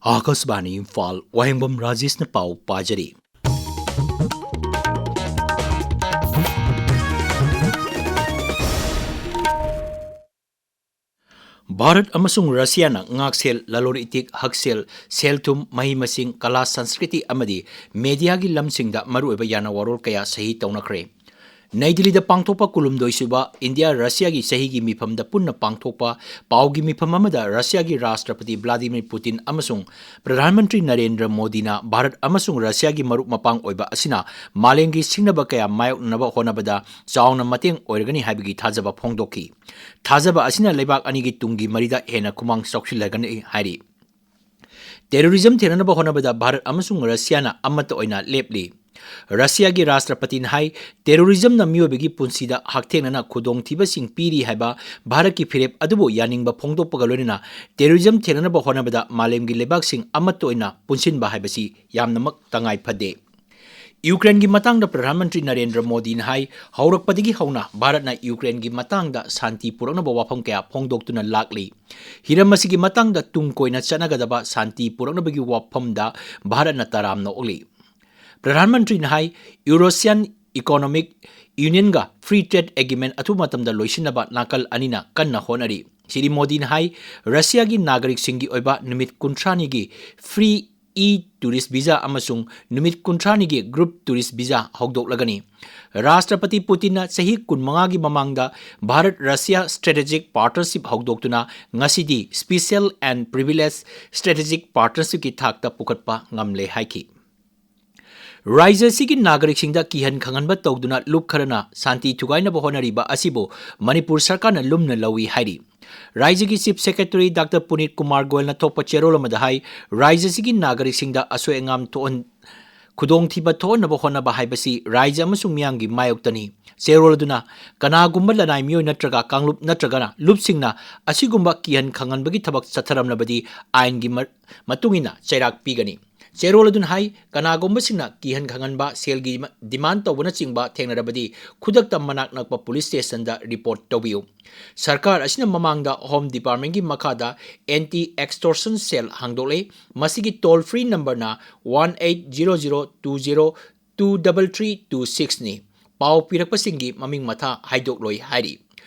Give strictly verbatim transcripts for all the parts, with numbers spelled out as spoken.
ꯑꯥꯀꯥꯁꯕꯥꯅꯤ ꯏꯝꯐꯥꯜ, ꯋꯥꯍꯦꯡꯕꯝ ꯔꯥꯖꯦꯁꯅ ꯄꯥꯎ ꯄꯥꯖꯔꯤ꯫ ꯚꯥꯔꯠ ꯑꯃꯁꯨꯡ ꯔꯁꯤꯌꯥꯅ ꯉꯥꯛꯁꯦꯜ, ꯂꯂꯣꯟ ꯏꯇꯤꯛ, ꯍꯛꯁꯦꯜ, ꯁꯦꯜ-ꯊꯨꯝ, ꯃꯍꯩ-ꯃꯁꯤꯡ, ꯀꯂꯥ, ꯁꯪꯁꯀ꯭ꯔꯤꯇꯤ ꯑꯃꯗꯤ ꯃꯦꯗꯤꯌꯥꯒꯤ ꯂꯝꯁꯤꯡꯗ ꯃꯔꯨꯑꯣꯏꯕ ꯌꯥꯅꯋꯥꯔꯣꯜ ꯀꯌꯥ ꯁꯍꯤ ꯇꯧꯅꯈ꯭ꯔꯦ꯫ ꯅꯩ ꯗꯤꯜꯂꯤꯗ ꯄꯥꯡꯊꯣꯛꯄ ꯀꯨꯟꯍꯨꯝꯗꯣꯏꯁꯨꯕ ꯏꯟꯗꯤꯌꯥ ꯔꯁꯤꯌꯥꯒꯤ ꯆꯍꯤꯒꯤ ꯃꯤꯐꯝꯗ ꯄꯨꯟꯅ ꯄꯥꯡꯊꯣꯛꯄ ꯄꯥꯎꯒꯤ ꯃꯤꯐꯝ ꯑꯃꯗ ꯔꯁꯤꯌꯥꯒꯤ ꯔꯥꯁꯇ꯭ꯔꯄꯇꯤ ꯚ꯭ꯂꯥꯗꯤꯃꯤꯔ ꯄꯨꯇꯤꯟ ꯑꯃꯁꯨꯡ ꯄ꯭ꯔꯙꯥꯟ ꯃꯟꯇ꯭ꯔꯤ ꯅꯔꯦꯟꯗ꯭ꯔ ꯃꯣꯗꯤꯅ ꯚꯥꯔꯠ ꯑꯃꯁꯨꯡ ꯔꯁꯤꯌꯥꯒꯤ ꯃꯔꯨꯞ ꯃꯄꯥꯡ ꯑꯣꯏꯕ ꯑꯁꯤꯅ ꯃꯥꯂꯦꯝꯒꯤ ꯁꯤꯡꯅꯕ ꯀꯌꯥ ꯃꯥꯌꯣꯛꯅꯅꯕ ꯍꯣꯠꯅꯕꯗ ꯆꯥꯎꯅ ꯃꯇꯦꯡ ꯑꯣꯏꯔꯒꯅꯤ ꯍꯥꯏꯕꯒꯤ ꯊꯥꯖꯕ ꯐꯣꯡꯗꯣꯛꯈꯤ꯫ ꯊꯥꯖꯕ ꯑꯁꯤꯅ ꯂꯩꯕꯥꯛ ꯑꯅꯤꯒꯤ ꯇꯨꯡꯒꯤ ꯃꯔꯤꯗ ꯍꯦꯟꯅ ꯈꯨꯃꯥꯡ ꯆꯥꯎꯁꯤꯜꯍꯟꯒꯅꯤ ꯍꯥꯏꯔꯤ꯫ ꯇꯦꯔꯣꯔꯤꯖꯝ ꯊꯦꯡꯅꯅꯕ ꯍꯣꯠꯅꯕꯗ ꯚꯥꯔꯠ ꯑꯃꯁꯨꯡ ꯔꯁꯤꯌꯥꯅ ꯑꯃꯠꯇ ꯑꯣꯏꯅ ꯂꯦꯞꯂꯤ꯫ ꯔꯁꯤꯌꯥꯒꯤ ꯔꯥꯁꯇ꯭ꯔꯄꯇꯤꯅ ꯍꯥꯏ, ꯇꯦꯔꯣꯔꯤꯖꯝꯅ ꯃꯤꯑꯣꯏꯕꯒꯤ ꯄꯨꯟꯁꯤꯗ ꯍꯛꯊꯦꯡꯅꯅ ꯈꯨꯗꯣꯡꯊꯤꯕꯁꯤꯡ ꯄꯤꯔꯤ ꯍꯥꯏꯕ ꯚꯥꯔꯠꯀꯤ ꯐꯤꯔꯦꯞ ꯑꯗꯨꯕꯨ ꯌꯥꯅꯤꯡꯕ ꯐꯣꯡꯗꯣꯛꯄꯒ ꯂꯣꯏꯅꯅ ꯇꯦꯔꯣꯔꯤꯖꯝ ꯊꯦꯡꯅꯅꯕ ꯍꯣꯠꯅꯕꯗ ꯃꯥꯂꯦꯝꯒꯤ ꯂꯩꯕꯥꯛꯁꯤꯡ ꯑꯃꯠꯇ ꯑꯣꯏꯅ ꯄꯨꯟꯁꯤꯟꯕ ꯍꯥꯏꯕꯁꯤ ꯌꯥꯝꯅꯃꯛ ꯇꯉꯥꯏ ꯐꯗꯦ꯫ ꯌꯨꯀ꯭ꯔꯦꯟꯒꯤ ꯃꯇꯥꯡꯗ ꯄ꯭ꯔꯙꯥꯟ ꯃꯟꯇ꯭ꯔꯤ ꯅꯔꯦꯟꯗ꯭ꯔ ꯃꯣꯗꯤꯅ ꯍꯥꯏ, ꯍꯧꯔꯛꯄꯗꯒꯤ ꯍꯧꯅ ꯚꯥꯔꯠꯅ ꯌꯨꯀ꯭ꯔꯦꯟꯒꯤ ꯃꯇꯥꯡꯗ ꯁꯥꯟꯇꯤ ꯄꯨꯔꯛꯅꯕ ꯋꯥꯐꯝ ꯀꯌꯥ ꯐꯣꯡꯗꯣꯛꯇꯨꯅ ꯂꯥꯛꯂꯤ꯫ ꯍꯤꯔꯝ ꯑꯁꯤꯒꯤ ꯃꯇꯥꯡꯗ ꯇꯨꯡ ꯀꯣꯏꯅ ꯆꯠꯅꯒꯗꯕ ꯁꯥꯟꯇꯤ ꯄꯨꯔꯛꯅꯕꯒꯤ ꯋꯥꯐꯝꯗ ꯚꯥꯔꯠꯅ ꯇꯔꯥꯝꯅ ꯑꯣꯛꯂꯤ꯫ ꯄ꯭ꯔꯙꯥꯟ ꯃꯟꯇ꯭ꯔꯤꯅ ꯍꯥꯏ, ꯌꯨꯔꯣꯁꯤꯌꯥꯟ ꯏꯀꯣꯅꯣꯃꯤꯛ ꯌꯨꯅꯤꯌꯟꯒ ꯐ꯭ꯔꯤ ꯇ꯭ꯔꯦꯗ ꯑꯦꯒ꯭ꯔꯤꯃꯦꯟ ꯑꯊꯨꯕ ꯃꯇꯝꯗ ꯂꯣꯏꯁꯤꯟꯅꯕ ꯅꯥꯀꯜ ꯑꯅꯤꯅ ꯀꯟꯅ ꯍꯣꯠꯅꯔꯤ꯫ ꯁ꯭ꯔꯤ ꯃꯣꯗꯤꯅ ꯍꯥꯏ, ꯔꯁꯤꯌꯥꯒꯤ ꯅꯥꯒꯔꯤꯛꯁꯤꯡꯒꯤ ꯑꯣꯏꯕ ꯅꯨꯃꯤꯠ ꯀꯨꯟꯊ꯭ꯔꯥꯅꯤꯒꯤ ꯐ꯭ꯔꯤ ꯏ ꯇꯨꯔꯤꯁ ꯚꯤꯖꯥ ꯑꯃꯁꯨꯡ ꯅꯨꯃꯤꯠ ꯀꯨꯟꯊ꯭ꯔꯥꯅꯤꯒꯤ ꯒ꯭ꯔꯨꯞ ꯇꯨꯔꯤꯁ ꯚꯤꯖꯥ ꯍꯧꯗꯣꯛꯂꯒꯅꯤ꯫ ꯔꯥꯁꯇ꯭ꯔꯄꯇꯤ ꯄꯨꯇꯤꯟꯅ ꯆꯍꯤ ꯀꯨꯟꯃꯉꯥꯒꯤ ꯃꯃꯥꯡꯗ ꯚꯥꯔꯠ ꯔꯁꯤꯌꯥ ꯁ꯭ꯇ꯭ꯔꯦꯇꯦꯖꯤꯛ ꯄꯥꯔꯠꯅꯔꯁꯤꯞ ꯍꯧꯗꯣꯛꯇꯨꯅ ꯉꯁꯤꯗꯤ ꯁ꯭ꯄꯤꯁꯦꯜ ꯑꯦꯟ ꯄ꯭ꯔꯤꯚꯤꯂꯦꯖ ꯁ꯭ꯇ꯭ꯔꯦꯇꯦꯖꯤꯛ ꯄꯥꯔꯠꯅꯔꯁꯤꯞꯀꯤ ꯊꯥꯛꯇ ꯄꯨꯈꯠꯄ ꯉꯝꯂꯦ ꯍꯥꯏꯈꯤ꯫ ꯔꯥꯖ꯭ꯌ ꯑꯁꯤꯒꯤ ꯅꯥꯒꯔꯤꯛꯁꯤꯡꯗ ꯀꯤꯍꯟ ꯈꯪꯍꯟꯕ ꯇꯧꯗꯨꯅ ꯂꯨꯞ ꯈꯔꯅ ꯁꯥꯟꯇꯤ ꯊꯨꯒꯥꯏꯅꯕ ꯍꯣꯠꯅꯔꯤꯕ ꯑꯁꯤꯕꯨ ꯃꯅꯤꯄꯨꯔ ꯁꯔꯀꯥꯔꯅ ꯂꯨꯝꯅ ꯂꯧꯏ ꯍꯥꯏꯔꯤ꯫ ꯔꯥꯖ꯭ꯌꯒꯤ ꯆꯤꯐ ꯁꯦꯀ꯭ꯔꯦꯇꯔꯤ ꯗꯥꯛꯇꯔ ꯄꯨꯅꯤꯠ ꯀꯨꯃꯥꯔ ꯒꯣꯌꯜꯅ ꯊꯣꯛꯄ ꯆꯦꯔꯣꯜ ꯑꯃꯗ ꯍꯥꯏ, ꯔꯥꯖ꯭ꯌ ꯑꯁꯤꯒꯤ ꯅꯥꯒꯔꯤꯛꯁꯤꯡꯗ ꯑꯁꯣꯏ ꯑꯉꯥꯝ ꯊꯣꯛꯍꯟ-, ꯈꯨꯗꯣꯡꯊꯤꯕ ꯊꯣꯛꯍꯟꯅꯕ ꯍꯣꯠꯅꯕ ꯍꯥꯏꯕꯁꯤ ꯔꯥꯖ꯭ꯌ ꯑꯃꯁꯨꯡ ꯃꯤꯌꯥꯝꯒꯤ ꯃꯥꯌꯣꯛꯇꯅꯤ꯫ ꯆꯦꯔꯣꯜ ꯑꯗꯨꯅ ꯀꯅꯥꯒꯨꯝꯕ ꯂꯅꯥꯏ ꯃꯤꯑꯣꯏ ꯅꯠꯇ꯭ꯔꯒ ꯀꯥꯡꯂꯨꯞ ꯅꯠꯇ꯭ꯔꯒꯅ ꯂꯨꯞꯁꯤꯡꯅ ꯑꯁꯤꯒꯨꯝꯕ ꯀꯤꯍꯟ ꯈꯪꯍꯟꯕꯒꯤ ꯊꯕꯛ ꯆꯠꯊꯔꯝꯂꯕꯗꯤ ꯑꯥꯏꯟꯒꯤ ꯃ-, ꯃꯇꯨꯡ ꯏꯟꯅ ꯆꯩꯔꯥꯛ ꯄꯤꯒꯅꯤ꯫ ꯆꯦꯔꯣꯜ ꯑꯗꯨꯅ ꯍꯥꯏ, ꯀꯅꯥꯒꯨꯝꯕꯁꯤꯡꯅ ꯀꯤꯍꯟ ꯈꯪꯍꯟꯕ, ꯁꯦꯜꯒꯤ ꯗꯤꯃꯥꯟ ꯇꯧꯕꯅꯆꯤꯡꯕ ꯊꯦꯡꯅꯔꯕꯗꯤ ꯈꯨꯗꯛꯇ ꯃꯅꯥꯛ ꯅꯛꯄ ꯄꯨꯂꯤꯁ ꯁ꯭ꯇꯦꯁꯟꯗ ꯔꯤꯄꯣꯔꯠ ꯇꯧꯕꯤꯌꯨ꯫ ꯁꯔꯀꯥꯔ ꯑꯁꯤꯅ ꯃꯃꯥꯡꯗ ꯍꯣꯝ ꯗꯤꯄꯥꯔꯠꯃꯦꯟꯒꯤ ꯃꯈꯥꯗ ꯑꯦꯟꯇꯤ ꯑꯦꯛꯁꯇꯣꯔꯁꯟ ꯁꯦꯜ ꯍꯥꯡꯗꯣꯛꯂꯦ꯫ ꯃꯁꯤꯒꯤ ꯇꯣꯜ ꯐ꯭ꯔꯤ ꯅꯝꯕꯔꯅ one eight zero zero two zero two double three two ꯁꯤꯛꯁꯅꯤ꯫ ꯄꯥꯎ ꯄꯤꯔꯛꯄꯁꯤꯡꯒꯤ ꯃꯃꯤꯡ ꯃꯊꯥ ꯍꯥꯏꯗꯣꯛꯂꯣꯏ ꯍꯥꯏꯔꯤ꯫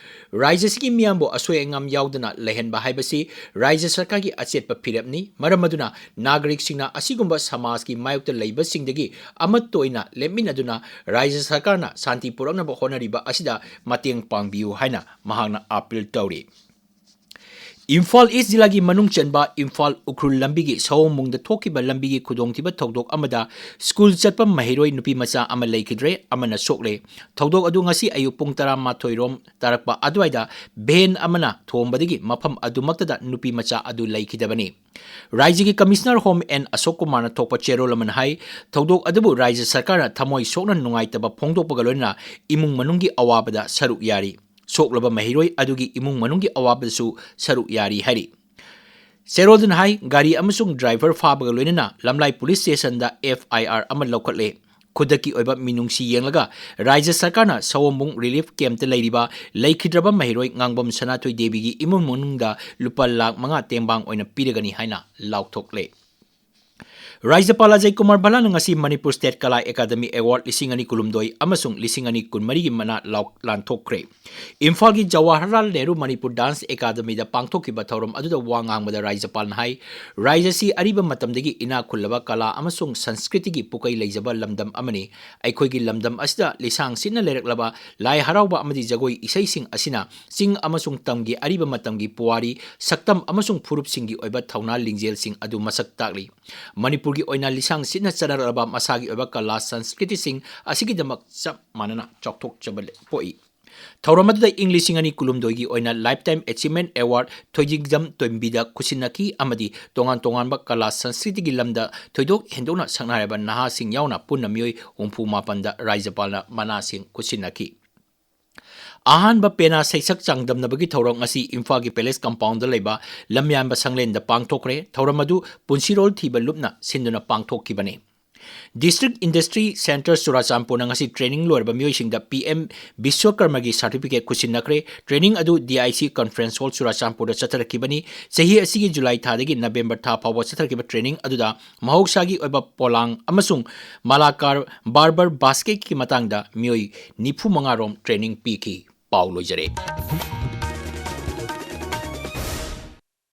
ꯔꯥꯖ꯭ꯌ ꯑꯁꯤꯒꯤ ꯃꯤꯌꯥꯝꯕꯨ ꯑꯁꯣꯏ ꯑꯉꯥꯝ ꯌꯥꯎꯗꯅ ꯂꯩꯍꯟꯕ ꯍꯥꯏꯕꯁꯤ ꯔꯥꯖ꯭ꯌ ꯁꯔꯀꯥꯔꯒꯤ ꯑꯆꯦꯠꯄ ꯐꯤꯔꯦꯞꯅꯤ꯫ ꯃꯔꯝ ꯑꯗꯨꯅ ꯅꯥꯒꯔꯤꯛꯁꯤꯡꯅ ꯑꯁꯤꯒꯨꯝꯕ ꯁꯃꯥꯖꯀꯤ ꯃꯥꯌꯣꯛꯇ ꯂꯩꯕꯁꯤꯡꯗꯒꯤ ꯑꯃꯠꯇ ꯑꯣꯏꯅ ꯂꯦꯞꯃꯤꯟꯅꯗꯨꯅ ꯔꯥꯖ꯭ꯌ ꯁꯔꯀꯥꯔꯅ ꯁꯥꯟꯇꯤ ꯄꯨꯔꯛꯅꯕ ꯍꯣꯠꯅꯔꯤꯕ ꯑꯁꯤꯗ ꯃꯇꯦꯡ ꯄꯥꯡꯕꯤꯌꯨ ꯍꯥꯏꯅ ꯃꯍꯥꯛꯅ ꯑꯥꯄꯤꯜ ꯇꯧꯔꯤ꯫ ꯏꯝꯐꯥꯜ ꯏꯁ ꯖꯤꯂꯥꯒꯤ ꯃꯅꯨꯡ ꯆꯟꯕ ꯏꯝꯐꯥꯜ ꯎꯈ꯭ꯔꯨꯜ ꯂꯝꯕꯤꯒꯤ ꯁꯑꯣꯝꯕꯨꯡꯗ ꯊꯣꯛꯈꯤꯕ ꯂꯝꯕꯤꯒꯤ ꯈꯨꯗꯣꯡꯊꯤꯕ ꯊꯧꯗꯣꯛ ꯑꯃꯗ ꯁ꯭ꯀꯨꯜ ꯆꯠꯄ ꯃꯍꯩꯔꯣꯏ ꯅꯨꯄꯤ ꯃꯆꯥ ꯑꯃ ꯂꯩꯈꯤꯗ꯭ꯔꯦ, ꯑꯃꯅ ꯁꯣꯛꯂꯦ꯫ ꯊꯧꯗꯣꯛ ꯑꯗꯨ ꯉꯁꯤ ꯑꯌꯨꯛ ꯄꯨꯡ ꯇꯔꯥꯃꯥꯊꯣꯏ ꯔꯣꯝ ꯇꯥꯔꯛꯄ ꯑꯗꯨꯋꯥꯏꯗ ꯚꯦꯟ ꯑꯃꯅ ꯊꯣꯝꯕꯗꯒꯤ ꯃꯐꯝ ꯑꯗꯨꯃꯛꯇꯗ ꯅꯨꯄꯤ ꯃꯆꯥ ꯑꯗꯨ ꯂꯩꯈꯤꯗꯕꯅꯤ꯫ ꯔꯥꯖ꯭ꯌꯒꯤ ꯀꯃꯤꯁꯅꯔ ꯍꯣꯝ ꯑꯦꯟ ꯑꯁꯣꯛ ꯀꯨꯃꯥꯔꯅ ꯊꯣꯛꯄ ꯆꯦꯔꯣꯜ ꯑꯃꯅ ꯍꯥꯏ, ꯊꯧꯗꯣꯛ ꯑꯗꯨꯕꯨ ꯔꯥꯖ꯭ꯌ ꯁꯔꯀꯥꯔꯅ ꯊꯃꯣꯏ ꯁꯣꯛꯅ ꯅꯨꯡꯉꯥꯏꯇꯕ ꯐꯣꯡꯗꯣꯛꯄꯒ ꯂꯣꯏꯅꯅ ꯏꯃꯨꯡ ꯃꯅꯨꯡꯒꯤ ꯑꯋꯥꯕꯗ ꯁꯔꯨꯛ ꯌꯥꯔꯤ꯫ ꯁꯣꯛꯂꯕ ꯃꯍꯩꯔꯣꯏ ꯑꯗꯨꯒꯤ ꯏꯃꯨꯡ ꯃꯅꯨꯡꯒꯤ ꯑꯋꯥꯕꯗꯁꯨ ꯁꯔꯨꯛ ꯌꯥꯔꯤ ꯍꯥꯏꯔꯤ꯫ ꯆꯦꯔꯣꯜꯗꯨꯅ ꯍꯥꯏ, ꯒꯥꯔꯤ ꯑꯃꯁꯨꯡ ꯗ꯭ꯔꯥꯏꯚꯔ ꯐꯥꯕꯒ ꯂꯣꯏꯅꯅ ꯂꯝꯂꯥꯏ ꯄꯨꯂꯤꯁ ꯁ꯭ꯇꯦꯁꯟꯗ ꯑꯦꯐ ꯑꯥꯏ ꯑꯥꯔ ꯑꯃ ꯂꯧꯈꯠꯂꯦ꯫ ꯈꯨꯗꯛꯀꯤ ꯑꯣꯏꯕ ꯃꯤꯅꯨꯡꯁꯤ ꯌꯦꯡꯂꯒ ꯔꯥꯖ꯭ꯌ ꯁꯔꯀꯥꯔꯅ ꯁꯑꯣꯝꯕꯨꯡ ꯔꯤꯂꯤꯐ ꯀꯦꯝꯞꯇ ꯂꯩꯔꯤꯕ ꯂꯩꯈꯤꯗ꯭ꯔꯕ ꯃꯍꯩꯔꯣꯏ ꯉꯥꯡꯕꯝ ꯁꯅꯥꯊꯣꯏ ꯗꯦꯕꯤꯒꯤ ꯏꯃꯨꯡ ꯃꯅꯨꯡꯗ ꯂꯨꯄꯥ ꯂꯥꯈ ꯃꯉꯥ ꯇꯦꯡꯕꯥꯡ ꯑꯣꯏꯅ ꯄꯤꯔꯒꯅꯤ ꯍꯥꯏꯅ ꯂꯥꯎꯊꯣꯛꯂꯦ꯫ ꯔꯥꯖ꯭ꯌꯄꯥꯜ ꯑꯖꯌ ꯀꯨꯃꯥꯔ ꯚꯜꯂꯥꯅ ꯉꯁꯤ ꯃꯅꯤꯄꯨꯔ ꯁ꯭ꯇꯦꯠ ꯀꯂꯥ ꯑꯦꯀꯥꯗꯃꯤ ꯑꯦꯋꯥꯔꯗ ꯂꯤꯁꯤꯡ ꯑꯅꯤ ꯀꯨꯟꯍꯨꯝꯗꯣꯏ ꯑꯃꯁꯨꯡ ꯂꯤꯁꯤꯡ ꯑꯅꯤ ꯀꯨꯟꯃꯔꯤꯒꯤ ꯃꯅꯥ ꯂꯥꯎ-, ꯂꯥꯟꯊꯣꯛꯈ꯭ꯔꯦ꯫ ꯏꯝꯐꯥꯜꯒꯤ ꯖꯋꯥꯍꯔꯂꯥꯜ ꯅꯦꯍꯔꯨ ꯃꯅꯤꯄꯨꯔ ꯗꯥꯟꯁ ꯑꯦꯀꯥꯗꯃꯤꯗ ꯄꯥꯡꯊꯣꯛꯈꯤꯕ ꯊꯧꯔꯝ ꯑꯗꯨꯗ ꯋꯥ ꯉꯥꯡꯕꯗ ꯔꯥꯖ꯭ꯌꯄꯥꯜꯅ ꯍꯥꯏ, ꯔꯥꯖ꯭ꯌ ꯑꯁꯤ ꯑꯔꯤꯕ ꯃꯇꯝꯗꯒꯤ ꯏꯅꯥꯛ ꯈꯨꯜꯂꯕ ꯀꯂꯥ ꯑꯃꯁꯨꯡ ꯁꯪꯁꯀ꯭ꯔꯤꯇꯤꯒꯤ ꯄꯨꯀꯩ ꯂꯩꯖꯕ ꯂꯝꯗꯝ ꯑꯃꯅꯤ꯫ ꯑꯩꯈꯣꯏꯒꯤ ꯂꯝꯗꯝ ꯑꯁꯤꯗ ꯂꯤꯁꯥꯡ ꯁꯤꯠꯅ ꯂꯩꯔꯛꯂꯕ ꯂꯥꯏ ꯍꯔꯥꯎꯕ ꯑꯃꯗꯤ ꯖꯒꯣꯏ ꯏꯁꯩꯁꯤꯡ ꯑꯁꯤꯅ ꯆꯤꯡ ꯑꯃꯁꯨꯡ ꯇꯝꯒꯤ ꯑꯔꯤꯕ ꯃꯇꯝꯒꯤ ꯄꯨꯋꯥꯔꯤ, ꯁꯛꯇꯝ ꯑꯃꯁꯨꯡ ꯐꯨꯔꯨꯞꯁꯤꯡꯒꯤ ꯑꯣꯏꯕ ꯊꯧꯅꯥ ꯂꯤꯡꯖꯦꯜꯁꯤꯡ ꯑꯗꯨ ꯃꯁꯛ ꯇꯥꯛꯂꯤ꯫ ꯃꯅꯤꯄꯨꯔꯒꯤ ꯑꯣꯏꯅ ꯂꯤꯁꯥꯡ ꯁꯤꯠꯅ ꯆꯠꯅꯔꯛꯂꯕ ꯃꯁꯥꯒꯤ ꯑꯣꯏꯕ ꯀꯂꯥ ꯁꯪꯁꯀ꯭ꯔꯤꯇꯤꯁꯤꯡ ꯑꯁꯤꯒꯤꯗꯃꯛ ꯆꯞ ꯃꯥꯟꯅꯅ ꯆꯥꯎꯊꯣꯛꯆꯕ ꯂꯦ-, ꯄꯣꯛꯏ꯫ ꯊꯧꯔꯝ ꯑꯗꯨꯗ ꯏꯪ ꯂꯤꯁꯤꯡ ꯑꯅꯤ ꯀꯨꯟꯍꯨꯝꯗꯣꯏꯒꯤ ꯑꯣꯏꯅ Lifetime Achievement Award ꯊꯣꯏꯖꯤꯡꯖꯝ ꯇꯣꯝꯕꯤꯗ ꯈꯨꯠꯁꯤꯟꯅꯈꯤ ꯑꯃꯗꯤ ꯇꯣꯉꯥꯟ ꯇꯣꯉꯥꯟꯕ ꯀꯂꯥ ꯁꯪꯁꯀ꯭ꯔꯤꯇꯤꯒꯤ ꯂꯝꯗ ꯊꯣꯏꯗꯣꯛ ꯍꯦꯟꯗꯣꯛꯅ ꯁꯛꯅꯥꯏꯔꯕ ꯅꯍꯥꯁꯤꯡ ꯌꯥꯎꯅ ꯄꯨꯟꯅ ꯃꯤꯑꯣꯏ ꯍꯨꯝꯐꯨ ꯃꯥꯄꯟꯗ ꯔꯥꯖ꯭ꯌꯄꯥꯜꯅ ꯃꯅꯥꯁꯤꯡ ꯈꯨꯠꯁꯤꯟꯅꯈꯤ꯫ ꯑꯍꯥꯟꯕ ꯄꯦꯅꯥ ꯁꯩꯁꯛ ꯆꯥꯡꯗꯝꯅꯕꯒꯤ ꯊꯧꯔꯝ ꯉꯁꯤ ꯏꯝꯐꯥꯜꯒꯤ ꯄꯦꯂꯦꯁ ꯀꯝꯄꯥꯎꯟꯗ ꯂꯩꯕ ꯂꯝꯌꯥꯟꯕ ꯁꯪꯂꯦꯟꯗ ꯄꯥꯡꯊꯣꯛꯈ꯭ꯔꯦ꯫ ꯊꯧꯔꯝ ꯑꯗꯨ ꯄꯨꯟꯁꯤꯔꯣꯜ ꯊꯤꯕ ꯂꯨꯞꯅ ꯁꯤꯟꯗꯨꯅ ꯄꯥꯡꯊꯣꯛꯈꯤꯕꯅꯤ꯫ District Industry Centre ꯆꯨꯔꯥꯆꯥꯟꯄꯨꯔꯅ ꯉꯁꯤ training ꯂꯣꯏꯔꯕ ꯃꯤꯑꯣꯏꯁꯤꯡꯗ ꯄꯤ ꯑꯦꯝ ꯕꯤꯁ꯭ꯋꯀꯔꯃꯒꯤ certificate ꯈꯨꯠꯁꯤꯟꯅꯈ꯭ꯔꯦ꯫ Training ꯑꯗꯨ D I C Conference Hall ꯆꯨꯔꯥꯆꯥꯟꯄꯨꯔꯗ ꯆꯠꯊꯔꯛꯈꯤꯕꯅꯤ꯫ ꯆꯍꯤ ꯑꯁꯤꯒꯤ ꯖꯨꯂꯥꯏ ꯊꯥꯗꯒꯤ ꯅꯕꯦꯝꯕꯔ ꯊꯥ ꯐꯥꯎꯕ ꯆꯠꯊꯔꯛꯈꯤꯕ training ꯑꯗꯨꯗ ꯃꯍꯧꯁꯥꯒꯤ ꯑꯣꯏꯕ ꯄꯣꯂꯥꯡ ꯑꯃꯁꯨꯡ ꯃꯂꯥꯀꯥꯔ barber basketꯀꯤ ꯃꯇꯥꯡꯗ ꯃꯤꯑꯣꯏ ꯅꯤꯐꯨ ꯃꯉꯥ ꯔꯣꯝ training ꯄꯤꯈꯤ꯫ ꯄꯥꯎ ꯂꯣꯏꯖꯔꯦ꯫